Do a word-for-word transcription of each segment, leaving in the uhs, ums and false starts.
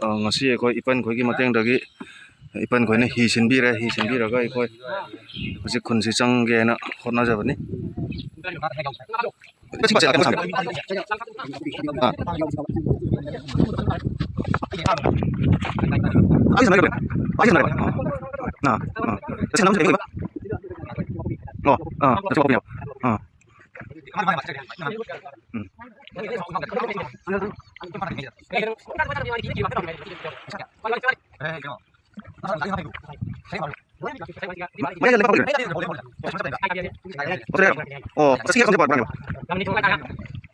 ꯑ, ꯉꯁꯤ ꯑꯩꯈꯣꯏ ꯏꯄꯟ ꯈꯣꯏꯒꯤ ꯃꯇꯦꯡꯗꯒꯤ ꯏꯄꯟ ꯈꯣꯏꯅ ꯍꯤ ꯁꯤꯟꯕꯤꯔꯦ꯫ ꯍꯤ ꯁꯤꯟꯕꯤꯔꯒ ꯑꯩꯈꯣꯏ ꯍꯧꯖꯤꯛ ꯈꯨꯟꯁꯤ ꯆꯪꯒꯦꯅ ꯍꯣꯠꯅꯖꯕꯅꯤ꯫ ꯑꯥ꯫ ꯑꯩ ꯁꯥꯟꯅꯒꯦ꯫ ꯑꯩ ꯁꯥꯟꯅꯒꯦ꯫ ꯑꯥ, ꯑꯥ꯫ ꯑꯩ ꯁꯥꯟꯅꯕ ꯁꯤꯗ ꯑꯣ, ꯑꯥ, ꯅꯠꯇ꯭ꯔꯣ? ꯑꯥ꯫ ꯎꯝ꯫ ꯃꯌꯥꯏꯗ ꯂꯩꯕꯥꯛ ꯐꯪꯗ꯭ꯔꯦ꯫ ꯑꯣ, ꯑꯁ, ꯀꯌꯥ ꯈꯪꯗꯦ, ꯄꯥꯔꯛꯄ꯭ꯔꯥ?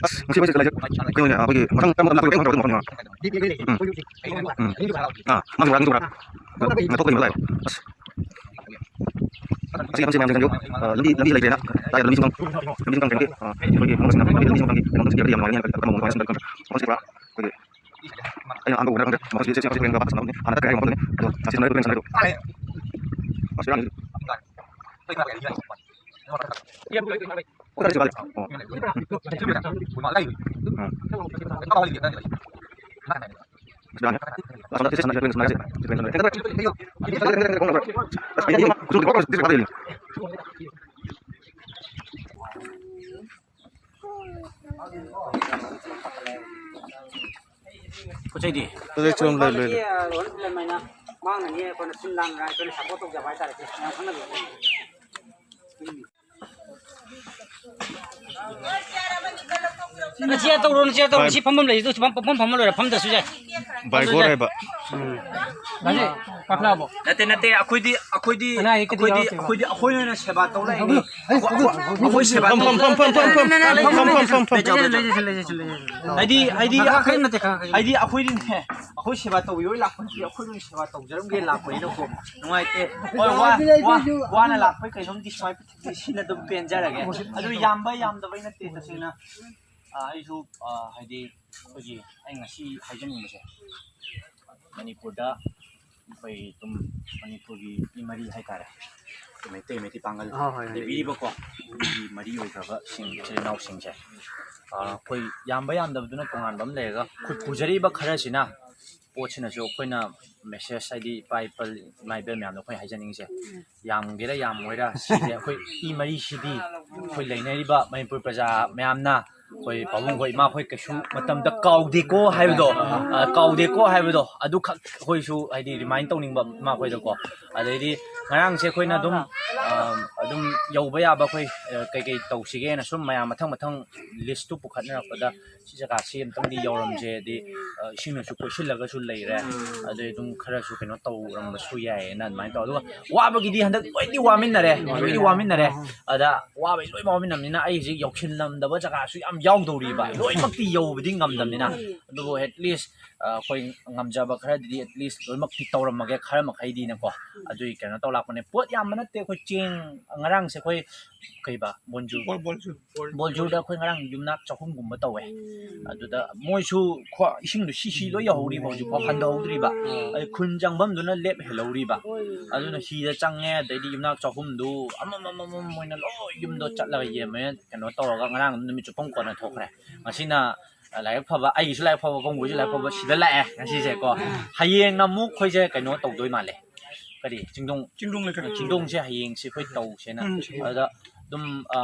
ꯑꯁ, ꯉꯁꯤ ꯃꯣꯏꯁꯦ ꯀꯗꯥꯏ ꯆꯠ-, ꯀꯩꯅꯣꯅꯦ, ꯑꯩꯈꯣꯏꯒꯤ ꯃꯊꯪ ꯀꯔꯝꯕ ꯂꯥꯛꯇꯣꯏꯅꯣ ꯈꯪꯗꯦ, ꯃꯊꯪ ꯃꯊꯪ꯫ ꯎꯝ꯫ ꯎꯝ꯫ ꯑꯥ, ꯑꯉꯥꯡꯁꯤꯡ ꯂꯥꯛꯑꯒ ꯆꯠꯄ꯭ꯔꯥ? ꯑꯁ꯫ ꯉꯁꯤ ꯃꯐꯝꯁꯦ ꯃꯌꯥꯝꯁꯦ ꯈꯪꯕꯤꯌꯨ꯫ ꯑꯥ, ꯂꯝꯕꯤ, ꯂꯝꯕꯤ ꯂꯩꯇ꯭ꯔꯦꯅ꯫ ꯇꯥꯏ, ꯂꯝꯕꯤꯁꯨ ꯈꯪ-, ꯂꯝꯕꯤꯁꯨ ꯈꯪꯗ꯭ꯔꯦ꯫ ꯑꯥ, ꯑꯩꯈꯣꯏꯒꯤ ꯃꯐꯝꯁꯤꯅ, ꯑꯩꯈꯣꯏꯒꯤ ꯂꯝꯕꯤꯁꯨ ꯈꯪꯗꯦ꯫ ꯀꯩꯅꯣꯝꯇ ꯌꯦꯡꯕꯗ ꯌꯥꯝ ꯅꯨꯡꯉꯥꯏꯒꯅꯤ꯫ ꯀꯔꯝꯕ ꯃꯐꯝ ꯈꯪꯗ꯭ꯔꯦ꯫ ꯃꯐꯝꯁꯦ ꯄꯨꯔꯥ ꯑꯩꯈꯣꯏꯒꯤ ꯑꯩꯅ ꯑꯍꯥꯟꯕ ꯎꯕꯗ ꯈꯪꯗꯦ꯫ ꯃꯐꯝꯁꯤ ꯆꯦꯛ ꯆꯦꯛ ꯆꯦꯛ ꯂꯦꯡꯕ ꯄꯥꯛ ꯁꯥꯟꯅꯕꯅꯤ꯫ ꯍꯥꯟꯅ ꯇꯛꯈ꯭ꯔꯦ ꯍꯥꯏꯕ ꯃꯐꯝꯗꯨꯅꯤ꯫ ꯑꯗꯣ ꯆꯥꯛꯁꯤ ꯅꯣꯏ ꯄꯨꯔꯦꯟ ꯁꯥꯟꯅꯔꯤꯗꯣ꯫ ꯑꯁ, ꯌꯥꯝ ꯅꯨꯡꯉꯥꯏ꯫ ꯑꯣ, ꯀꯗꯥꯏ ꯆꯠꯄ ꯃꯥꯜꯂꯦ? ꯑꯣ꯫ ꯎꯝ꯫ ꯑꯁ, ꯌꯥꯝ ꯅꯨꯡꯉꯥꯏ꯫ ꯑꯁꯣꯝꯗ ꯆꯦꯛ ꯆꯦꯛ ꯁꯥꯟꯅꯔꯤ, ꯁꯥꯟꯅꯔꯤ, ꯁꯥꯟꯅꯔꯤ꯫ ꯄꯣꯠ ꯆꯩꯗꯤ? ꯄꯣꯠ ꯆꯩ ꯆꯣꯝ ꯂꯩ, ꯂꯣꯏ ꯂꯩ꯫ ꯃꯥꯡꯅꯅꯤ ꯑꯩꯈꯣꯏꯅ ꯁꯤꯜ ꯂꯥꯡꯅ ꯑꯩꯈꯣꯏꯅ ꯁꯞꯄꯣꯔꯠ ꯇꯧꯖꯕ ꯍꯥꯏꯇꯥꯔꯦ, ꯃꯌꯥꯝ ꯈꯪꯅꯕꯤꯌꯨ꯫ ꯅꯆꯦ ꯇꯧꯔꯣ, ꯅꯆꯦ ꯇꯧꯔꯣ꯫ ꯁꯤ ꯐꯝꯐꯝ ꯂꯩꯔꯤꯗꯣ, ꯁꯤ ꯐꯝ-, ꯄꯪꯐꯝ ꯐꯝꯃ ꯂꯣꯏꯔꯦ, ꯐꯝꯗ꯭ꯔꯁꯨ ꯌꯥꯏ꯫ ꯕꯥꯏꯒꯣꯔ ꯍꯥꯏꯕ꯫ ꯎꯝ꯫ ꯀꯥꯈꯠꯂꯛꯑꯕꯣ? ꯅꯠꯇꯦ, ꯅꯠꯇꯦ, ꯑꯩꯈꯣꯏꯗꯤ, ꯑꯩꯈꯣꯏꯗꯤ, ꯑꯅꯥ ꯑꯌꯦꯛꯀꯗꯤ ꯑꯩꯈꯣꯏꯗꯤ, ꯌꯥꯎꯔꯛꯇꯦꯕ꯫ ꯑꯩꯈꯣꯏꯗꯤ, ꯑꯩꯈꯣꯏꯅ ꯑꯣꯏꯅ ꯁꯦꯕꯥ ꯇꯧ ꯂꯩꯅꯤ꯫ ꯑꯩꯈꯣꯏ, ꯑꯩꯈꯣꯏ ꯁꯦꯕꯥ ꯐꯝ, ꯐꯝ, ꯐꯝ, ꯐꯝ, ꯐꯝ, ꯐꯝ, ꯐꯝ, ꯐꯝ, ꯐꯝ, ꯐꯝ꯫ ꯂꯩꯖꯁꯅꯨ, ꯂꯩꯖꯁꯅꯨ, ꯂꯩꯖꯁꯅꯨ, ꯂꯩꯖꯁꯅꯨ꯫ ꯍꯥꯏꯗꯤ, ꯍꯥꯏꯗꯤ, ꯈꯔ ꯈꯛ ꯅꯠꯇꯦ, ꯈꯔ ꯈꯛ꯫ ꯍꯥꯏꯗꯤ, ꯑꯩꯈꯣꯏꯗꯤꯅꯦ, ꯑꯩꯈꯣꯏ ꯁꯦꯕꯥ ꯇꯧꯕꯤꯌꯣ ꯂꯥꯛꯄ ꯅꯠꯇꯦ, ꯑꯩꯈꯣꯏ ꯑꯣꯏꯅ ꯁꯦꯕꯥ ꯇꯧꯖꯔꯝꯒꯦ ꯂꯥꯛꯄꯅꯤꯅꯀꯣ꯫ ꯅꯨꯡꯉꯥꯏꯇꯦ꯫ ꯍꯣꯏ, ꯋꯥ-, ꯋꯥ-, ꯋꯥꯅ ꯂꯥꯛꯄꯩ ꯀꯩꯅꯣꯝꯗꯤ ꯁꯨꯃꯥꯏꯅ ꯁꯤꯅ ꯑꯗꯨꯝ ꯄꯦꯟꯖꯔꯒꯦ꯫ ꯑꯗꯨ ꯌꯥꯝꯕ ꯌꯥꯝꯗꯕꯩ ꯅꯠꯇꯦ, ꯇꯁꯦꯡꯅ, ꯑ, ꯑꯩꯁꯨ, ꯑ, ꯍꯥꯏꯗꯤ, ꯑꯩꯈꯣꯏꯒꯤ, ꯑꯩ ꯉꯁꯤ ꯍꯥꯏꯖꯅꯤꯡꯕꯁꯦ, ꯃꯅꯤꯄꯨꯔꯗ ꯑꯩꯈꯣꯏ ꯑꯗꯨꯝ ꯃꯅꯤꯄꯨꯔꯒꯤ ꯃꯤ ꯃꯔꯤ ꯍꯥꯏꯇꯥꯔꯦ, ꯑꯩꯈꯣꯏ ꯃꯩꯇꯩ, ꯃꯩꯇꯩ ꯄꯥꯉꯜ ꯍꯣꯏ, ꯍꯣꯏ, ꯍꯣꯏ꯫ ꯂꯩꯕꯤꯔꯤꯕꯀꯣ, ꯃꯤ ꯃꯔꯤ ꯑꯣꯏꯈ꯭ꯔꯕꯁꯤꯡ, ꯏꯆꯤꯜ ꯏꯅꯥꯎꯁꯤꯡꯁꯦ, ꯑ, ꯑꯩꯈꯣꯏ ꯌꯥꯝꯕ ꯌꯥꯝꯗꯕꯗꯨꯅ ꯇꯣꯉꯥꯟꯕ ꯑꯃ ꯂꯩꯔꯒ, ꯑꯩꯈꯣꯏ ꯄꯨꯖꯔꯤꯕ ꯈꯔꯁꯤꯅ ꯄꯣꯠꯁꯤꯅꯁꯨ ꯑꯩꯈꯣꯏꯅ ꯃꯦꯁꯦꯖ, ꯍꯥꯏꯗꯤ ꯏꯄꯥ ꯏꯄꯜ ꯏꯃꯥ ꯏꯕꯦꯜ ꯃꯌꯥꯝꯗ ꯑꯩꯈꯣꯏ ꯍꯥꯏꯖꯅꯤꯡꯉꯤꯁꯦ, ꯌꯥꯝꯒꯦꯔꯥ ꯌꯥꯝꯃꯣꯏꯔꯥ, ꯁꯤꯁꯦ ꯑꯩꯈꯣꯏ ꯏ ꯃꯔꯤꯁꯤꯗꯤ ꯑꯩꯈꯣꯏ ꯂꯩꯅꯔꯤꯕ ꯃꯅꯤꯄꯨꯔ ꯄ꯭ꯔꯖꯥ ꯃꯌꯥꯝꯅ ꯑꯩꯈꯣꯏ ꯄꯥꯕꯨꯡ ꯈꯣꯏ ꯏꯃꯥ ꯈꯣꯏ ꯀꯩꯁꯨ ꯃꯇꯝꯗ ꯀꯥꯎꯗꯦꯀꯣ ꯍꯥꯏꯕꯗꯣ, ꯑ, ꯀꯥꯎꯗꯦꯀꯣ ꯍꯥꯏꯕꯗꯣ ꯑꯗꯨꯈꯛ ꯑꯩꯈꯣꯏꯁꯨ ꯍꯥꯏꯗꯤ ꯔꯤꯃꯥꯏꯟ ꯇꯧꯅꯤꯡꯕ ꯏꯃꯥ ꯈꯣꯏꯗꯀꯣ꯫ ꯑꯗꯩꯗꯤ ꯉꯔꯥꯡꯁꯦ ꯑꯩꯈꯣꯏꯅ ꯑꯗꯨꯝ, ꯑ, ꯑꯗꯨꯝ ꯌꯧꯕ ꯌꯥꯕ ꯑꯩꯈꯣꯏ, ꯑ, ꯀꯩꯀꯩ ꯇꯧꯁꯤꯒꯦꯅ ꯁꯨꯝ ꯃꯌꯥꯝ ꯃꯊꯪ ꯃꯊꯪ ꯂꯤꯁꯇꯨ ꯄꯨꯈꯠꯅꯔꯛꯄꯗ ꯁꯤ ꯖꯒꯥꯁꯤ ꯑꯝꯇꯪꯗꯤ ꯌꯧꯔꯝꯁꯦ, ꯍꯥꯏꯗꯤ, ꯑ, ꯏꯁꯤꯡꯅꯁꯨ ꯀꯣꯏꯁꯤꯜꯂꯒꯁꯨ ꯂꯩꯔꯦ꯫ ꯑꯗꯩ ꯑꯗꯨꯝ ꯈꯔꯁꯨ ꯀꯩꯅꯣ ꯇꯧꯔꯝꯕꯁꯨ ꯌꯥꯏꯌꯦꯅ ꯑꯗꯨꯃꯥꯏꯅ ꯇꯧ꯫ ꯑꯗꯨꯒ ꯋꯥꯕꯒꯤꯗꯤ ꯍꯟꯗꯛ ꯂꯣꯏꯅꯗꯤ ꯋꯥꯃꯤꯟꯅꯔꯦ, ꯂꯣꯏꯅꯗꯤ ꯋꯥꯃꯤꯟꯅꯔꯦ꯫ ꯑꯗ ꯋꯥꯕꯩ ꯂꯣꯏ ꯋꯥꯃꯤꯟꯅꯕꯅꯤꯅ ꯑꯩ ꯍꯧꯖꯤꯛ ꯌꯧꯁꯤꯜꯂꯝꯗꯕ ꯖꯒꯥꯁꯨ ꯌꯥꯝ ꯌꯥꯎꯗꯧꯔꯤꯕ, ꯂꯣꯏꯅꯃꯛꯇꯤ ꯌꯧꯕꯗꯤ ꯉꯝꯗꯕꯅꯤꯅ꯫ ꯑꯗꯨꯕꯨ at least, ꯑ, ꯑꯩꯈꯣꯏ ꯉꯝꯖꯕ ꯈꯔꯗꯤ at least ꯂꯣꯏꯅꯃꯛꯇꯤ ꯇꯧꯔꯝꯃꯒꯦ ꯈꯔ ꯃꯈꯩꯗꯤꯅꯀꯣ꯫ ꯑꯗꯨꯒꯤ ꯀꯩꯅꯣ ꯇꯧ ꯂꯥꯛꯄꯅꯦ꯫ ꯄꯣꯠ ꯌꯥꯝꯕ ꯅꯠꯇꯦ꯫ ꯑꯩꯈꯣꯏ ꯆꯦꯡ ꯉꯔꯥꯡꯁꯦ ꯑꯩꯈꯣꯏ ꯀꯩꯕ ꯕꯣꯟꯖꯨ ꯕꯣꯜ-, ꯕꯣꯜꯁꯨ꯫ ꯕꯣꯜꯖꯨꯗ ꯑꯩꯈꯣꯏ ꯉꯔꯥꯡ ꯌꯨꯝꯅꯥꯛ ꯆꯍꯨꯝꯒꯨꯝꯕ ꯇꯧꯋꯦ꯫ ꯑꯗꯨꯗ ꯃꯣꯏꯁꯨ ꯈ꯭ꯋꯥ-, ꯏꯁꯤꯡꯗꯣ ꯁꯤ ꯁꯤ ꯂꯣꯏ ꯌꯧꯍꯧꯔꯤꯕ, ꯍꯧꯖꯤꯛꯐꯥꯎ ꯍꯟꯊꯍꯧꯗ꯭ꯔꯤꯕ꯫ ꯑꯩ ꯈꯨꯟ ꯆꯪꯐꯝꯗꯨꯅ ꯂꯦꯞ ꯍꯦꯜꯍꯧꯔꯤꯕ꯫ ꯑꯗꯨꯅ ꯍꯤꯗ ꯆꯪꯉꯦ, ꯑꯗꯩꯗꯤ ꯌꯨꯝꯅꯥꯛ ꯆꯍꯨꯝꯗꯨ ꯑꯃꯃꯝ ꯑꯃꯃꯝ ꯑꯣꯏꯅ ꯂꯣꯏ ꯌꯨꯝꯗꯣ ꯆꯠꯂꯒ ꯌꯦꯟꯕꯅ ꯀꯩꯅꯣ ꯇꯧꯔꯒ ꯉꯔꯥꯡ ꯅꯨꯃꯤꯠ ꯆꯨꯞꯄ ꯀꯣꯟꯅ ꯊꯣꯛꯈ꯭ꯔꯦ꯫ ꯉꯁꯤꯅ ꯂꯥꯏꯕꯛ ꯐꯕ, ꯑꯩꯒꯤꯁꯨ ꯂꯥꯏꯕꯛ ꯐꯕ, ꯄꯥꯕꯨꯡꯒꯤꯁꯨ ꯂꯥꯏꯕꯛ ꯐꯕ, ꯁꯤꯗ ꯂꯥꯛꯑꯦ ꯉꯁꯤꯁꯦꯀꯣ꯫ ꯍꯌꯦꯡꯅ ꯑꯃꯨꯛ ꯑꯩꯈꯣꯏꯁꯦ ꯀꯩꯅꯣ ꯇꯧꯗꯣꯏ ꯃꯥꯜꯂꯦ꯫ ꯀꯔꯤ? ꯆꯤꯡꯗꯣꯡ꯫ ꯆꯤꯡꯗꯣꯡ ꯂꯩꯀꯥꯏ꯫ ꯆꯤꯡꯗꯣꯡꯁꯦ ꯍꯌꯦꯡꯁꯦ ꯑꯩꯈꯣꯏ ꯇꯧꯁꯦꯅ꯫ ꯎꯝ, ꯁꯤ꯫ ꯑꯗꯨꯗ ꯑꯗꯨꯝ, ꯑ,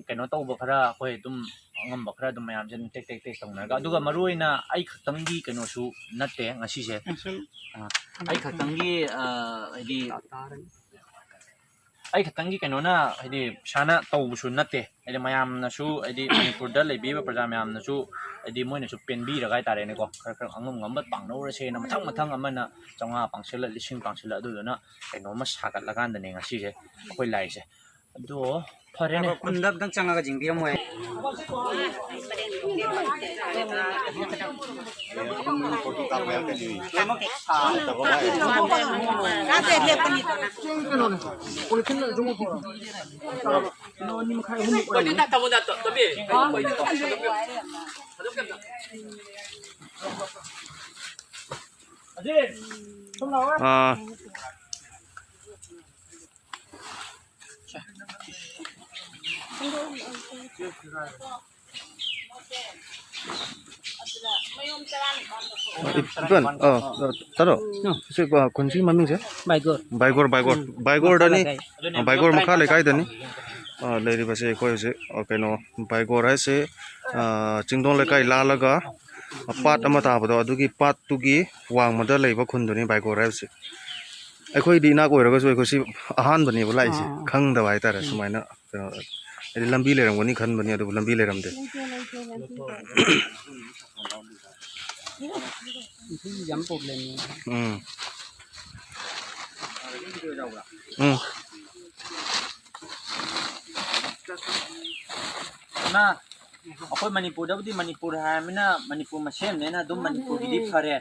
ꯀꯩꯅꯣ ꯇꯧꯕ ꯈꯔ, ꯑꯩꯈꯣꯏ ꯑꯗꯨꯝ ꯑꯉꯝꯕ ꯈꯔ ꯑꯗꯨꯝ ꯃꯌꯥꯝꯁꯦ ꯑꯗꯨꯝ ꯇꯦꯛ ꯇꯦꯛ ꯇꯦꯛ ꯇꯧꯅꯔꯒ, ꯑꯗꯨꯒ ꯃꯔꯨ ꯑꯣꯏꯅ ꯑꯩ ꯈꯛꯇꯪꯒꯤ ꯀꯩꯅꯣꯁꯨ ꯅꯠꯇꯦ ꯉꯁꯤꯁꯦ꯫ ꯑ, ꯑꯩ ꯈꯛꯇꯪꯒꯤ, ꯑ, ꯍꯥꯏꯗꯤ ꯑꯩ ꯈꯛꯇꯪꯒꯤ ꯀꯩꯅꯣꯅ, ꯍꯥꯏꯗꯤ ꯄꯩꯁꯥꯅ ꯇꯧꯕꯁꯨ ꯅꯠꯇꯦ꯫ ꯍꯥꯏꯗꯤ ꯃꯌꯥꯝꯅꯁꯨ, ꯍꯥꯏꯗꯤ ꯃꯅꯤꯄꯨꯔꯗ ꯂꯩꯕꯤꯔꯤꯕ ꯄ꯭ꯔꯖꯥ ꯃꯌꯥꯝꯅꯁꯨ, ꯍꯥꯏꯗꯤ ꯃꯣꯏꯅꯁꯨ ꯄꯦꯟꯕꯤꯔꯒ ꯍꯥꯏꯇꯥꯔꯦꯅꯦꯀꯣ, ꯈꯔ ꯈꯔ ꯑꯉꯝ ꯉꯝꯕ ꯄꯥꯡꯅꯧꯔꯁꯦꯅ ꯃꯊꯪ ꯃꯊꯪ ꯑꯃꯅ ꯆꯥꯝꯃꯉꯥ ꯄꯥꯡꯁꯤꯜꯂ, ꯂꯤꯁꯤꯡ ꯄꯥꯡꯁꯤꯜꯂ, ꯑꯗꯨꯗꯨꯅ ꯀꯩꯅꯣꯝꯃ ꯁꯥꯒꯠꯂꯀꯥꯟꯗꯅꯦ ꯉꯁꯤꯁꯦ ꯑꯩꯈꯣꯏ ꯂꯥꯛꯏꯁꯦ꯫ ꯑꯗꯣ ꯐꯔꯦꯅꯦ꯫ ꯈꯨꯟꯗ ꯑꯝꯇꯪ ꯆꯪꯉꯒ ꯌꯦꯡꯕꯤꯔꯝꯃꯣ꯫ ꯑꯥ꯫ ꯃꯌꯣꯝ ꯇꯔꯥꯅꯤꯄꯥꯟꯗ ꯊꯣꯛꯑꯦ꯫ ꯏ-, ꯏꯄꯟ, ꯑ, ꯑ, ꯇꯥꯔꯣ? ꯎꯝ꯫ ꯁꯤ, ꯑ, ꯈꯨꯟꯁꯤꯒꯤ ꯃꯃꯤꯡꯁꯦ? ꯕꯥꯏꯒꯣꯔ꯫ ꯕꯥꯏꯒꯣꯔ, ꯕꯥꯏꯒꯣꯔ꯫ ꯎꯝ꯫ ꯕꯥꯏꯒꯣꯔꯗꯅꯤ꯫ ꯃꯈꯥ ꯂꯩꯀꯥꯏ꯫ ꯑ, ꯕꯥꯏꯒꯣꯔ ꯃꯈꯥ ꯂꯩꯀꯥꯏꯗꯅꯤ꯫ ꯑ, ꯂꯩꯔꯤꯕꯁꯦ ꯑꯩꯈꯣꯏ ꯍꯧꯖꯤꯛ, ꯑ, ꯀꯩꯅꯣ, ꯕꯥꯏꯒꯣꯔ ꯍꯥꯏꯁꯦ, ꯑ, ꯆꯤꯡꯗꯣꯡ ꯂꯩꯀꯥꯏ ꯂꯥꯜꯂꯒ, ꯑ, ꯄꯥꯠ ꯑꯃ ꯇꯥꯕꯗꯣ, ꯑꯗꯨꯒꯤ ꯄꯥꯠꯇꯨꯒꯤ ꯋꯥꯡꯃꯗ ꯂꯩꯕ ꯈꯨꯟꯗꯨꯅꯤ ꯕꯥꯏꯒꯣꯔ ꯍꯥꯏꯕꯁꯦ꯫ ꯑꯩꯈꯣꯏꯗꯤ ꯏꯅꯥꯛ ꯑꯣꯏꯔꯒꯁꯨ ꯑꯩꯈꯣꯏ ꯁꯤ ꯑꯍꯥꯟꯕꯅꯦꯕ ꯂꯥꯛꯏꯁꯦ, ꯑꯥ, ꯑꯥ꯫ ꯈꯪꯗꯕ ꯍꯥꯏꯇꯥꯔꯦ꯫ ꯎꯝ꯫ ꯁꯨꯃꯥꯏꯅ, ꯀꯩꯅꯣ, ꯍꯥꯏꯗꯤ ꯂꯝꯕꯤ ꯂꯩꯔꯝꯒꯅꯤ ꯈꯟꯕꯅꯤ, ꯑꯗꯨꯕꯨ ꯂꯝꯕꯤ ꯂꯩꯔꯝꯗꯦ꯫ ꯂꯩꯇꯦ, ꯂꯩꯇꯦ, ꯂꯩꯇꯦ꯫ ꯌꯥꯝ problem ꯅꯤ꯫ ꯎꯝ꯫ ꯎꯝ꯫ ꯏꯃꯥ, ꯑꯩꯈꯣꯏ ꯃꯅꯤꯄꯨꯔꯗꯕꯨꯗꯤ ꯃꯅꯤꯄꯨꯔ ꯍꯥꯏꯔꯃꯤꯅ ꯃꯅꯤꯄꯨꯔ ꯃꯁꯦꯟꯅꯦꯅ ꯑꯗꯨꯝ ꯃꯅꯤꯄꯨꯔꯒꯤꯗꯤ ꯐꯔꯦ꯫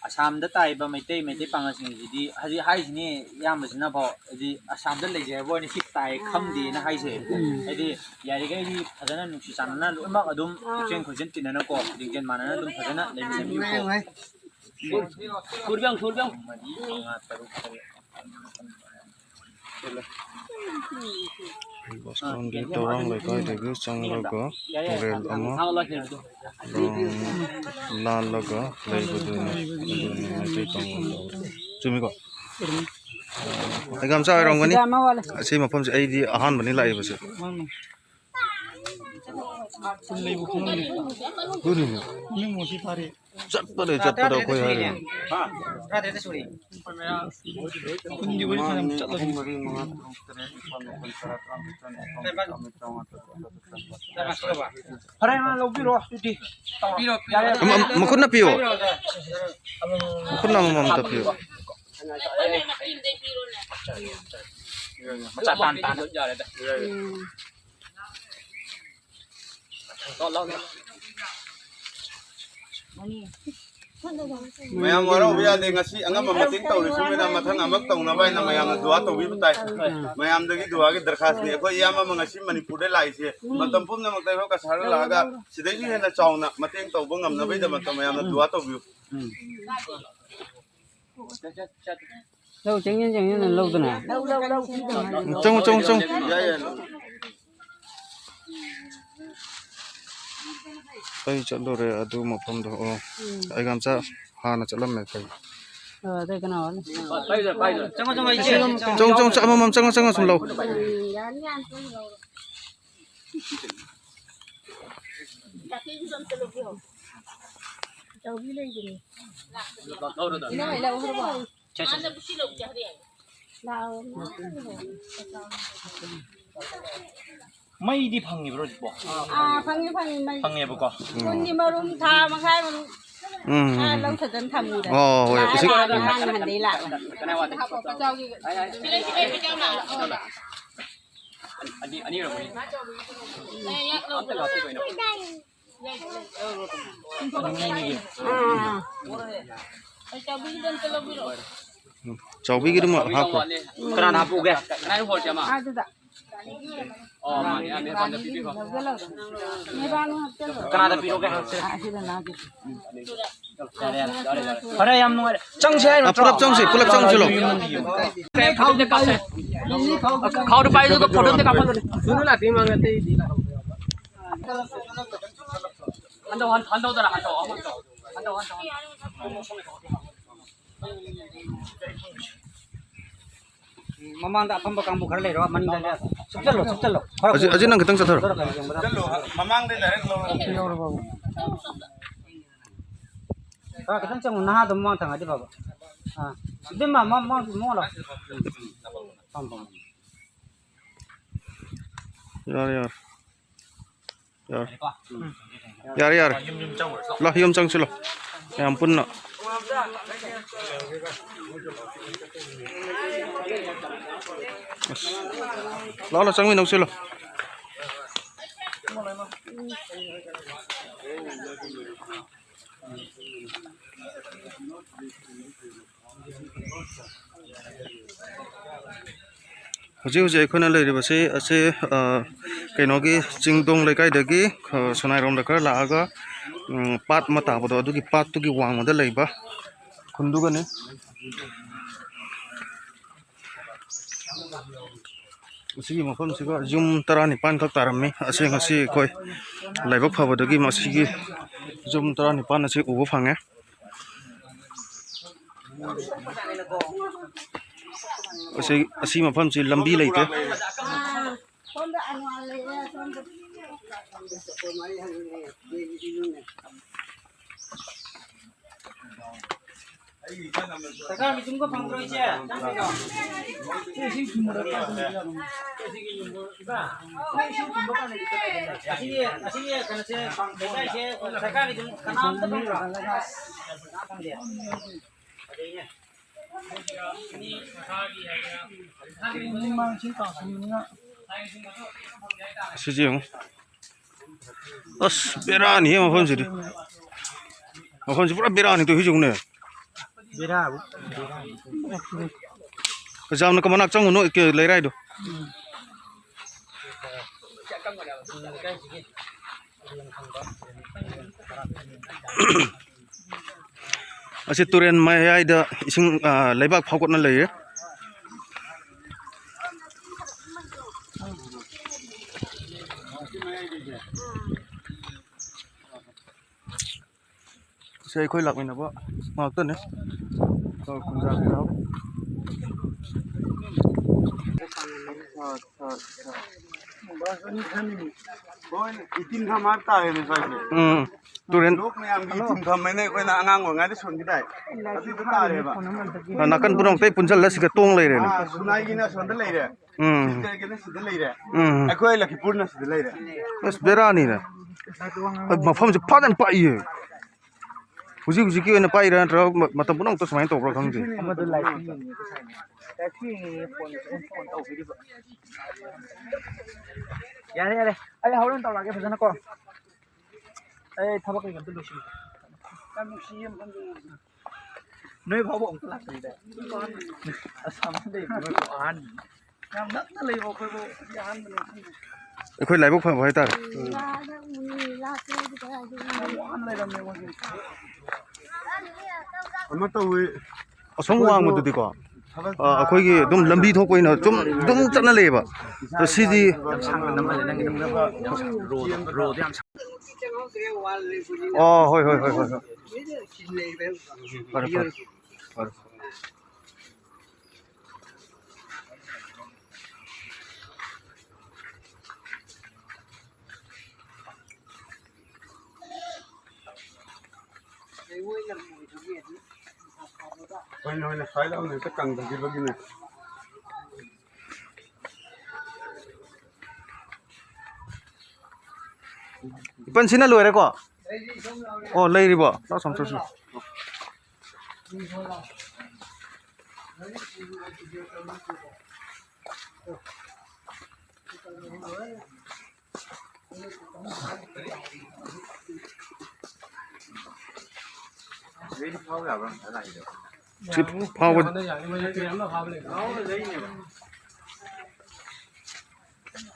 ꯑꯁꯥꯝꯗ ꯇꯥꯏꯕ ꯃꯩꯇꯩ, ꯃꯩꯇꯩ ꯄꯥꯉꯜꯁꯤꯡꯁꯤꯗꯤ ꯍꯧꯖꯤꯛ ꯍꯥꯏꯁꯤꯅꯤ, ꯏꯌꯥꯝꯕꯁꯤꯅꯐꯥꯎ ꯍꯥꯏꯗꯤ ꯑꯁꯥꯝꯗ ꯂꯩꯖꯩ ꯍꯥꯏꯕ ꯋꯥꯅꯤ, ꯁꯤ ꯇꯥꯏ ꯈꯪꯗꯦꯅ ꯍꯥꯏꯁꯦ꯫ ꯎꯝ꯫ ꯍꯥꯏꯗꯤ ꯌꯥꯔꯤꯈꯩꯗꯤ ꯐꯖꯅ ꯅꯨꯡꯁꯤ ꯆꯥꯟꯅꯅ ꯂꯣꯏꯅꯃꯛ ꯑꯗꯨꯝ ꯄꯨꯛꯆꯦꯟ ꯈꯣꯏꯖꯟ ꯇꯤꯟꯅꯅꯀꯣ, ꯂꯤꯡꯖꯦꯜ ꯃꯥꯟꯅꯅ ꯑꯗꯨꯝ ꯐꯖꯅ ꯂꯩꯃꯤꯟꯅꯕꯤꯌꯨꯀꯣ꯫ ꯁꯨꯔꯕꯤꯌꯣ, ꯁꯨꯔꯕꯤꯌꯣ꯫ ꯃꯔꯤ, ꯃꯉꯥ, ꯇꯔꯨꯛ, ꯇꯔꯦꯠ, ꯅꯤꯄꯥꯜ, ꯃꯥꯄꯜ, ꯇꯔꯥ꯫ ꯕꯁꯇꯣꯟꯒꯤ ꯇꯧꯔꯥꯡ ꯂꯩꯀꯥꯏꯗꯒꯤ ꯆꯪꯂꯒ ꯇꯨꯔꯦꯜ ꯑꯃ ꯂꯥꯜꯂꯒ ꯂꯩꯕꯗꯨꯅꯤ꯫ ꯑꯗꯨꯅꯤ ꯃꯩꯇꯩ ꯄꯥꯉꯜ ꯇꯧꯕꯗꯣ꯫ ꯆꯨꯝꯃꯤꯀꯣ? ꯑꯩꯒꯥꯝꯆꯥ ꯑꯣꯏꯔꯝꯒꯅꯤ꯫ ꯁꯤꯗ ꯑꯃ ꯋꯥꯠꯂꯦ꯫ ꯑꯁꯤ ꯃꯐꯝꯁꯦ ꯑꯩꯗꯤ ꯑꯍꯥꯟꯕꯅꯤ ꯂꯥꯛꯏꯕꯁꯦ꯫ ꯎꯝ꯫ ꯑꯗꯨꯅꯤꯅꯦ꯫ ꯆꯠꯄꯗ ꯆꯠꯄꯗ ꯑꯩꯈꯣꯏ ꯍꯥꯏꯔꯦ꯫ ꯇꯔꯥꯇꯔꯦꯠꯇ ꯁꯨꯔꯦ꯫ ꯈꯨꯟꯒꯤ ꯋꯥꯔꯤ ꯁꯥꯟꯅꯕ ꯆꯠꯂꯁꯤ꯫ ꯐꯔꯦ, ꯃꯥ ꯂꯧꯕꯤꯔꯣ ꯑꯗꯨꯗꯤ꯫ ꯌꯥꯔꯦ꯫ ꯑꯃ-, ꯃꯈꯨꯠꯅ ꯄꯤꯌꯣ꯫ ꯃꯈꯨꯠꯅ ꯑꯃꯃꯝꯇ ꯄꯤꯌꯣ꯫ ꯃꯆꯥ ꯇꯥꯟ ꯇꯥꯟ꯫ ꯎꯝ꯫ ꯃꯌꯥꯝ ꯋꯥꯔꯧꯕ ꯌꯥꯗꯦ, ꯉꯁꯤ ꯑꯉꯝꯕ ꯃꯇꯦꯡ ꯇꯧꯔꯤꯁꯤꯅ ꯃꯊꯪ ꯑꯃꯨꯛ ꯇꯧꯅꯕ ꯍꯥꯏꯅ ꯃꯌꯥꯝꯅ ꯗꯨꯋꯥ ꯇꯧꯕꯤꯕ ꯇꯥꯏ꯫ ꯃꯌꯥꯝꯗꯒꯤ ꯗꯨꯋꯥꯒꯤ ꯗꯔꯈꯥꯁꯅꯤ꯫ ꯑꯩꯈꯣꯏ ꯏꯌꯥꯝꯕ ꯑꯃ ꯉꯁꯤ ꯃꯅꯤꯄꯨꯔꯗ ꯂꯥꯛꯏꯁꯦ, ꯃꯇꯝ ꯄꯨꯝꯅꯃꯛꯇ ꯑꯩꯈꯣꯏ ꯀꯁꯥꯔꯗ ꯂꯥꯛꯑꯒ ꯁꯤꯗꯒꯤ ꯍꯦꯟꯅ ꯆꯥꯎꯅ ꯃꯇꯦꯡ ꯇꯧꯕ ꯉꯝꯅꯕꯒꯤꯗꯃꯛꯇ ꯃꯌꯥꯝꯅ ꯗꯨꯋꯥ ꯇꯧꯕꯤꯌꯨ꯫ ꯂꯧ, ꯆꯪꯁꯤꯟ ꯆꯪꯁꯤꯟꯅ ꯂꯧꯗꯅ꯫ ꯆꯪꯉꯨ, ꯆꯪꯉꯨ, ꯆꯪꯉꯨ꯫ ꯌꯥꯏ, ꯌꯥꯏ, ꯂꯧ꯫ ꯑꯩ ꯆꯠꯂꯨꯔꯦ ꯑꯗꯨ ꯃꯐꯝꯗꯣ꯫ ꯑꯣ, ꯎꯝ꯫ ꯑꯩꯒꯥꯝꯆꯥ ꯍꯥꯟꯅ ꯆꯠꯂꯝꯃꯦ ꯑꯩꯈꯣꯏ꯫ ꯑꯣ, ꯑꯗꯩ ꯀꯅꯥ ꯋꯥꯠꯂꯤ? ꯆꯪꯉꯣ, ꯆꯪꯉꯣ, ꯏꯆꯦ꯫ ꯆꯪꯉꯣ, ꯆꯪꯉꯣ, ꯆꯪꯉꯣ, ꯑꯃꯃꯝ ꯆꯪꯉꯣ, ꯆꯪꯉꯣ, ꯁꯨꯝ ꯂꯧ꯫ ꯎꯝ, ꯌꯥꯅꯤ, ꯌꯥꯅꯤ, ꯆꯪꯉꯣ, ꯂꯧꯔꯣ꯫ ꯆꯥꯛꯀꯤꯁꯨ ꯑꯝꯇ ꯂꯧꯕꯤꯌꯣ꯫ ꯆꯧꯕꯤ ꯂꯩꯕꯅꯤ꯫ ꯏꯅꯝꯃ, ꯂꯧꯈ꯭ꯔꯕꯣ? ꯁꯦ, ꯁꯦ, ꯁꯦ꯫ ꯂꯥꯛꯑꯣ꯫ ꯃꯩꯗꯤ ꯐꯪꯉꯤꯕ꯭ꯔꯣ ꯍꯧꯖꯤꯛꯄꯣ? ꯑꯥ, ꯐꯪꯉꯤ, ꯐꯪꯉꯤ, ꯃꯩ꯫ ꯐꯪꯉꯦꯕꯀꯣ? ꯀꯨꯟꯒꯤ ꯃꯔꯨꯝ, ꯊꯥ ꯃꯈꯥꯏ ꯃꯔꯨꯝ꯫ ꯎꯝ, ꯎꯝ, ꯑꯥ, ꯎꯝ꯫ ꯂꯧ ꯐꯖꯅ ꯊꯝꯃꯤꯗ꯫ ꯑꯣ, ꯍꯣꯏ, ꯏꯁꯤꯡ꯫ ꯂꯥꯛꯑꯣ, ꯂꯥꯛꯑꯣ, ꯅꯍꯥꯟ ꯅꯍꯥꯟꯗꯩ ꯂꯥꯛꯑꯣ꯫ ꯑꯅꯤ, ꯑꯅꯤ ꯑꯣꯏꯔꯝꯒꯅꯤ꯫ ꯑꯝꯇ ꯂꯥꯛꯄꯤꯌꯨ ꯀꯩꯅꯣ꯫ ꯑꯥ꯫ ꯆꯥꯎꯕꯤꯒꯤꯗꯨꯃ ꯍꯥꯞꯈ꯭ꯔꯣ꯫ ꯀꯅꯥꯅ ꯍꯥꯞꯄꯛꯎꯒꯦ? ꯀꯅꯥꯅ ꯍꯣꯜꯁꯦ ꯑꯃ? ꯑꯗꯨꯗ꯫ ꯑꯣ, ꯃꯥꯅꯦ, ꯑꯥ, ꯃꯦꯕꯥꯟꯗ ꯄꯤꯕꯤꯈꯣ꯫ ꯃꯦꯕꯥꯟ ꯍꯥꯞꯆꯜꯂꯣ꯫ ꯀꯅꯥꯗ ꯄꯤꯔꯛꯎꯒꯦ? ꯑꯥ, ꯑꯁꯤꯗ ꯅꯍꯥꯛꯀꯤ꯫ ꯌꯥꯔꯦ, ꯌꯥꯔꯦ, ꯌꯥꯔꯦ, ꯌꯥꯔꯦ꯫ ꯐꯔꯦ, ꯌꯥꯝ ꯅꯨꯡꯉꯥꯏꯔꯦ꯫ ꯆꯪꯁꯦ ꯍꯥꯏꯔꯣ ꯑꯥ, ꯅꯠꯇ꯭ꯔꯣ? ꯄꯨꯂꯞ ꯆꯪꯁꯦ, ꯄꯨꯂꯞ ꯆꯪꯁꯤꯜꯂꯣ꯫ ꯈꯥꯎꯗꯤ ꯀꯥꯞꯁꯦ꯫ ꯈꯥꯎꯗꯣ ꯄꯥꯏꯗꯨꯒ ꯐꯣꯇꯣ ꯑꯝꯇ ꯀꯥꯞꯍꯜꯂꯨꯅꯦ꯫ ꯍꯟꯗꯧ, ꯍꯟ-, ꯍꯟꯗꯧꯗꯔ, ꯍꯟꯗꯧ, ꯍꯟꯗꯧ, ꯍꯟꯗꯧ, ꯍꯟꯗꯧ꯫ ꯃꯃꯥꯡꯗ ꯑꯐꯝꯕ ꯀꯥꯡꯕꯨ ꯈꯔ ꯂꯩꯔꯣ, ꯃꯅꯤꯡꯗ ꯂꯩꯔꯣ꯫ ꯁꯨꯞꯆꯜꯂꯣ, ꯁꯨꯞꯆꯜꯂꯣ꯫ ꯈꯔ ꯑꯖꯤꯠ, ꯑꯖꯤꯠ, ꯅꯪ ꯈꯤꯇꯪ ꯆꯠꯊꯔꯣ꯫ ꯆꯠꯂꯣ, ꯃꯃꯥꯡꯗꯩ direct ꯂꯧꯔꯣ꯫ ꯈꯔ ꯈꯤꯇꯪ ꯆꯪꯉꯨ, ꯅꯍꯥꯗꯣ ꯃꯃꯥꯡ ꯊꯪꯉꯗꯤ ꯐꯕ꯫ ꯑꯥ, ꯏꯕꯦꯝꯃ, ꯃ-, ꯃ-, ꯃꯉꯣꯟ ꯂꯥꯎ꯫ ꯐꯝ, ꯐꯝ꯫ ꯌꯥꯔꯦ, ꯌꯥꯔꯦ꯫ ꯌꯥꯔꯦ꯫ ꯌꯥꯔꯦ, ꯌꯥꯔꯦ꯫ ꯂꯥꯎ, ꯌꯨꯝ ꯆꯪꯁꯤ ꯂꯥꯎ꯫ ꯃꯌꯥꯝ ꯄꯨꯟꯅ꯫ ꯑꯁ꯫ ꯂꯥꯎ, ꯂꯥꯎ, ꯆꯪꯃꯤꯟꯅꯧꯁꯤ ꯂꯥꯎ꯫ ꯍꯧꯖꯤꯛ ꯍꯧꯖꯤꯛ ꯑꯩꯈꯣꯏꯅ ꯂꯩꯔꯤꯕꯁꯤ ꯑꯁꯤ, ꯑ, ꯀꯩꯅꯣꯒꯤ ꯆꯤꯡꯗꯣꯡ ꯂꯩꯀꯥꯏꯗꯒꯤ, ꯑ, ꯁꯣꯅꯥꯏꯔꯣꯝꯗ ꯈꯔ ꯂꯥꯛꯑꯒ, ꯎꯝ, ꯄꯥꯠ ꯑꯃ ꯇꯥꯕꯗꯣ, ꯑꯗꯨꯒꯤ ꯄꯥꯠꯇꯨꯒꯤ ꯋꯥꯡꯃꯗ ꯂꯩꯕ ꯈꯨꯟꯗꯨꯒꯅꯤ꯫ ꯑꯁꯤꯒꯤ ꯃꯐꯝꯁꯤꯒ ꯌꯨꯝ ꯇꯔꯥꯅꯤꯄꯥꯟ ꯈꯛ ꯇꯥꯔꯝꯃꯤ꯫ ꯑꯁꯤ ꯉꯁꯤ ꯑꯩꯈꯣꯏ ꯂꯥꯏꯕꯛ ꯐꯕꯗꯒꯤ ꯃꯁꯤꯒꯤ ꯌꯨꯝ ꯇꯔꯥꯅꯤꯄꯥꯟ ꯑꯁꯤ ꯎꯕ ꯐꯪꯉꯦ꯫ ꯑꯁꯤ, ꯑꯁꯤ ꯃꯐꯝꯁꯤ ꯂꯝꯕꯤ ꯂꯩꯇꯦ꯫ ꯁꯔꯀꯥꯔꯒꯤ ꯌꯨꯝꯒ ꯐꯪꯗ꯭ꯔꯣ, ꯏꯆꯦ? ꯁꯤ ꯏꯁꯤꯡ ꯊꯨꯝꯕꯗ ꯀꯥꯞꯄꯅꯤ꯫ ꯏꯕꯥ, ꯏꯁꯤꯡ ꯊꯨꯝꯕ ꯀꯥꯟꯗꯗꯤ ꯀꯗꯥꯏꯗ ꯂꯩ? ꯑꯁꯤꯒꯤ, ꯑꯁꯤꯒꯤ ꯀꯩꯅꯣꯁꯦ, ꯂꯩꯀꯥꯏꯁꯦ ꯁꯔꯀꯥꯔꯒꯤ ꯌꯨꯝ ꯀꯅꯥꯝꯇ ꯐꯪꯗ꯭ꯔꯣ? ꯐꯪꯗꯦ꯫ ꯑꯗꯩꯅꯦ꯫ ꯃꯃꯥꯡ ꯏꯁꯤꯡ ꯇꯥꯁꯟꯕꯅꯤꯅ꯫ ꯑꯁꯤꯁꯦ ꯌꯦꯡꯉꯨ꯫ ꯑꯁ, ꯕꯦꯔꯥꯅꯤꯍꯦ ꯃꯐꯝꯁꯤꯗꯤ꯫ ꯃꯐꯝꯁꯤ ꯄꯨꯔꯥ ꯕꯦꯔꯥꯅꯤ ꯇꯧꯏꯁꯤ ꯌꯦꯡꯉꯨꯅꯦ꯫ ꯕꯦꯔꯥꯕꯨ, ꯕꯦꯔꯥꯅꯤ꯫ ꯌꯥꯝꯅ ꯃꯅꯥꯛ ꯆꯪꯉꯨꯅꯨ, ꯀꯦ-, ꯂꯩꯔꯥꯏꯗꯣ꯫ ꯎꯝ꯫ ꯑꯁꯤ ꯇꯨꯔꯦꯟ ꯃꯌꯥꯏꯗ ꯏꯁꯤꯡ, ꯑ, ꯂꯩꯕꯥꯛ ꯐꯥꯎꯒꯠꯅ ꯂꯩꯔꯦ꯫ ꯁꯤ ꯑꯩꯈꯣꯏ ꯂꯥꯛꯃꯤꯟꯅꯕ ꯉꯥꯛꯇꯅꯦ꯫ ꯑ, ꯀꯨꯟꯖꯥ ꯀꯩꯔꯥꯎ꯫ ꯑꯠꯆꯥ, ꯑꯠꯆꯥ, ꯑꯠꯆꯥ꯫ ꯏꯇꯤꯟ ꯊꯝ ꯍꯥꯏꯕ ꯇꯥꯔꯦꯅꯦ ꯁ꯭ꯋꯥꯏꯁꯦ꯫ ꯎꯝ, ꯇꯨꯔꯦꯟ꯫ ꯂꯣꯛ ꯃꯌꯥꯝꯒꯤ ꯏꯇꯤꯟ ꯊꯝ ꯍꯥꯏꯅ ꯑꯩꯈꯣꯏꯅ ꯑꯉꯥꯡ ꯑꯣꯏꯔꯤꯉꯩꯗ ꯁꯣꯟꯈꯤꯗꯥꯏ? ꯑꯗꯨꯗ ꯇꯥꯔꯦꯕ꯫ ꯑ, ꯅꯥꯀꯟ ꯄꯨꯝꯅꯃꯛꯇꯩ ꯄꯨꯟꯁꯤꯜꯂ ꯁꯤꯒ ꯇꯣꯡ ꯂꯩꯔꯦꯅꯦ꯫ ꯑꯥ, ꯁꯨꯅꯥꯏꯒꯤꯅ ꯑꯁꯣꯝꯗ ꯂꯩꯔꯦ꯫ ꯎꯝ꯫ ꯁꯤꯜꯆꯔꯒꯤꯅ ꯁꯤꯗ ꯂꯩꯔꯦ꯫ ꯎꯝ꯫ ꯑꯩꯈꯣꯏ ꯂꯛꯈꯤꯄꯨꯔꯅ ꯁꯤꯗ ꯂꯩꯔꯦ꯫ ꯑꯁ, ꯕꯦꯔꯥꯅꯤꯅꯦ꯫ ꯑ, ꯃꯐꯝꯁꯦ ꯐꯖꯅ ꯄꯥꯛꯏꯌꯦ꯫ ꯍꯧꯖꯤꯛ ꯍꯧꯖꯤꯛꯀꯤ ꯑꯣꯏꯅ ꯄꯥꯏꯔꯤꯔꯥ ꯅꯠꯇ꯭ꯔꯒ ꯃ-, ꯃꯇꯝ ꯄꯨꯝꯅꯃꯛꯇ ꯁꯨꯃꯥꯏꯅ ꯇꯧꯕ꯭ꯔꯥ ꯈꯪꯗꯦ꯫ ꯑꯃꯗꯣ ꯂꯥꯏꯁꯤ ꯌꯦꯡꯉꯤ, ꯂꯥꯏꯁꯤ ꯌꯦꯡꯉꯤ, ꯐꯣꯟ, ꯐꯣꯟ ꯇꯧꯕꯤꯔꯤꯕ꯫ ꯌꯥꯔꯦ, ꯌꯥꯔꯦ, ꯑꯩ ꯍꯣꯔꯦꯟ ꯇꯧꯔꯛꯑꯒꯦ ꯐꯖꯅ ꯀꯣ꯫ ꯑꯩ ꯊꯕꯛ ꯀꯩꯀꯩ ꯑꯝꯇ ꯂꯣꯏꯁꯤꯟꯒꯦ꯫ ꯌꯥꯝ ꯅꯨꯡꯁꯤꯌꯦ ꯃꯐꯝꯗꯨ꯫ ꯅꯣꯏ ꯐꯥꯎꯕ ꯑꯃꯨꯛꯇ ꯂꯥꯛꯇ꯭ꯔꯤꯗ꯫ ꯑꯁꯥꯝꯗ ꯂꯩꯕ ꯅꯣꯏ ꯐꯥꯎ ꯑꯍꯥꯟꯕꯅꯤ꯫ ꯌꯥꯝ ꯅꯛꯅ ꯂꯩꯕ ꯑꯩꯈꯣꯏꯕꯨ ꯁꯤꯗꯤ ꯑꯍꯥꯟꯕꯅꯤ ꯃꯐꯝꯗ꯫ ꯑꯩꯈꯣꯏ ꯂꯥꯏꯕꯛ ꯐꯕ ꯍꯥꯏꯇꯥꯔꯦ꯫ ꯌꯥꯝ ꯋꯥꯅ ꯂꯩꯔꯝꯃꯦ ꯃꯣꯏꯁꯦ꯫ ꯑꯃ ꯇꯧꯋꯤ꯫ ꯑꯁꯣꯝ ꯑꯩꯈꯣꯏꯁꯨ ꯋꯥꯡꯃꯗꯨꯗꯤꯀꯣ? ꯑ, ꯑꯩꯈꯣꯏꯒꯤ ꯑꯗꯨꯝ ꯂꯝꯕꯤ ꯊꯣꯛꯄ ꯑꯣꯏꯅ ꯁꯨꯝ ꯑꯗꯨꯝ ꯆꯠꯅ ꯂꯩꯌꯦꯕ꯫ ꯑꯗꯣ ꯁꯤꯗꯤ ꯌꯥꯝ ꯁꯥꯡꯅ ꯅꯝꯍꯜꯂꯦ ꯅꯪꯒꯤꯗꯣ꯫ ꯔꯣꯗꯣ, ꯔꯣꯗꯣ ꯌꯥꯝ ꯁꯥꯡ-, ꯑꯣ, ꯍꯣꯏ, ꯍꯣꯏ, ꯍꯣꯏ, ꯍꯣꯏ, ꯍꯣꯏ꯫ ꯐꯔꯦ, ꯐꯔꯦ, ꯐꯔꯦ꯫ ꯍꯣꯏꯅꯦ, ꯍꯣꯏꯅꯦ, ꯁ꯭ꯋꯥꯏꯗ ꯑꯃꯨꯛ ꯍꯦꯛꯇ ꯀꯪꯗꯈꯤꯕꯒꯤꯅꯦ꯫ ꯏꯄꯟ, ꯁꯤꯅ ꯂꯣꯏꯔꯦꯀꯣ? ꯑꯣ, ꯂꯩꯔꯤꯕꯣ? ꯂꯥꯎ, ꯁꯣꯝ ꯆꯠꯁꯤ꯫ ꯁꯤ ꯐꯥꯎꯕ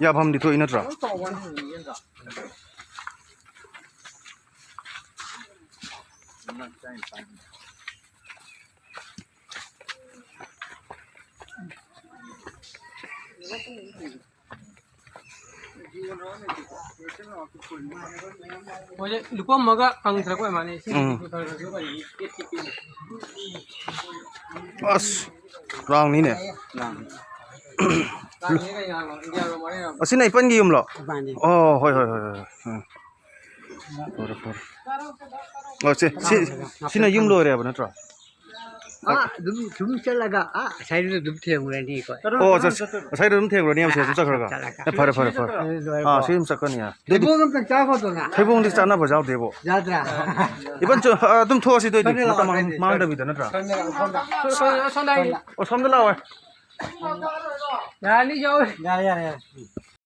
ꯌꯥꯐꯝꯗꯤ ꯊꯣꯛꯏ ꯅꯠꯇ꯭ꯔꯥ? ꯃꯣꯏꯁꯦ ꯂꯨꯄꯝꯃꯒ ꯀꯪꯊꯔꯛꯄ ꯑꯣꯏ ꯃꯥꯜꯂꯦ꯫ ꯏꯁꯤꯡ ꯎꯝ꯫ ꯈꯔ ꯈꯔ ꯈꯔ ꯈꯔ ꯑꯁ, ꯔꯥꯎꯟꯅꯤꯅꯦ꯫ ꯀꯥꯡꯁꯦ ꯀꯩ ꯉꯥꯡꯉꯣ? ꯏꯟꯗꯤꯌꯥ ꯔꯣꯝ ꯋꯥꯔꯤ ꯉꯥꯡꯉꯣ꯫ ꯑꯁꯤꯅ ꯏꯄꯟꯒꯤ ꯌꯨꯝꯂꯣ? ꯃꯥꯅꯤ꯫ ꯑꯣ, ꯍꯣꯏ, ꯍꯣꯏ, ꯍꯣꯏ, ꯍꯣꯏ꯫ ꯎꯝ꯫ ꯐꯔꯦ, ꯐꯔꯦ꯫ ꯑꯣ, ꯁꯦ, ꯁꯤ, ꯁꯤꯅ ꯌꯨꯝ ꯂꯣꯏꯔꯦꯕ ꯅꯠꯇ꯭ꯔꯣ? ꯑꯥ, ꯑꯗꯨꯝ ꯁꯨꯝ ꯆꯠꯂꯒ, ꯑꯥ, ꯑꯁꯥꯏꯗꯨꯗ ꯑꯗꯨꯝ ꯊꯦꯡꯉꯨꯔꯅꯤ ꯑꯩꯈꯣꯏ꯫ ꯑꯣ, ꯑꯁ-, ꯑꯁꯥꯏꯗ ꯑꯗꯨꯝ ꯊꯦꯡꯉꯨꯔꯅꯤ ꯍꯥꯏꯕ, ꯁꯤꯗ ꯑꯗꯨꯝ ꯆꯠꯈ꯭ꯔꯒ? ꯆꯠꯂꯒ꯫ ꯑꯦ, ꯐꯔꯦ, ꯐꯔꯦ, ꯐꯔꯦ꯫ ꯑꯗꯨ ꯂꯣꯏꯔꯦꯀꯣ꯫ ꯑꯥ, ꯁꯤ ꯑꯗꯨꯝ ꯆꯠꯀꯅꯤ, ꯑꯥ꯫ ꯑꯗꯨꯗꯤ ꯊꯩꯕꯣꯡ ꯑꯝꯇꯪ ꯆꯥꯈꯣꯗꯅ꯫ ꯊꯩꯕꯣꯡꯗꯤ ꯆꯥꯅꯕ ꯌꯥꯎꯗꯦꯕꯣ꯫ ꯌꯥꯗ꯭ꯔꯥ? ꯏꯕꯟ ꯆꯨ-, ꯑ, ꯑꯗꯨꯝ ꯊꯣꯛꯑꯁꯤ ꯑꯗꯨ ꯑꯣꯏꯗꯤ, ꯁꯣꯝꯗ ꯂꯥꯛꯑꯣ, ꯃꯇꯝ ꯁꯣꯝꯗ꯫ ꯃꯥꯡꯗꯕꯤꯗ ꯅꯠꯇ꯭ꯔꯥ? ꯁꯣꯝꯗ ꯂꯥꯛꯑꯣ, ꯁꯣꯝꯗ꯫ ꯁꯣꯝꯗ, ꯁꯣꯝꯗ ꯍꯥꯏꯗꯤ꯫ ꯑꯣ, ꯁꯣꯝꯗ ꯂꯥꯛꯑꯣ꯫ ꯌꯥꯔꯅꯤ, ꯌꯥꯎꯔꯦ꯫ ꯌꯥꯔꯦ, ꯌꯥꯔꯦ, ꯌꯥꯔꯦ꯫